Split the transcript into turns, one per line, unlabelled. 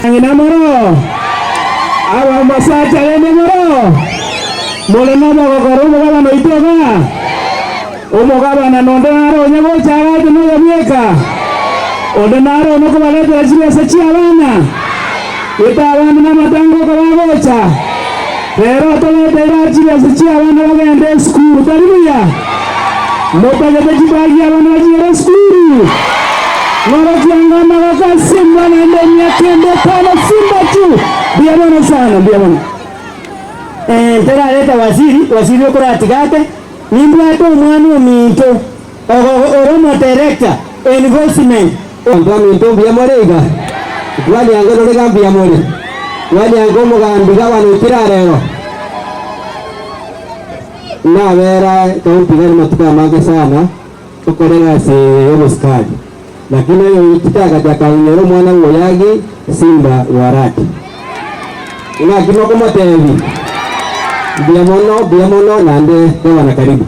Ng'ina moro, abasacha bende moro, more nomogokoro omogabana oito iga, omogabana nonde nare onye gocha agache noyo bweka, onde nare one okobaretera chibesa chi'abana, gete abande namatanga okobagocha, rero otoreteire aa chibesa chi'abana bagende esukuru, tari buya? Motagete chibagi abana bachiere esukuru? Ng'orokia ng'a amagoko a Simba naende emiaka ende etano Simba tu! Mbuya mono sana, mbuya mono.
Eh, ntarareta waziri, waziri okoratiga ake, nimbwate omwana ominto ogo ore omodirector enforcement.
Abanto baminto mbuya more iga? Kwaniango nore iga mbuya more? Kwaniango omogambi gavana oitire arero? Nabera ekaunti iga amatuko amange sana gokora egasi eye y'obosikari, lakini oyoitete agacha akang'ira omwana bw'Oyagi Simba Warati. Ng'aki mokomotebia? Mbuya mono, mbuya mono naende gavana karibu.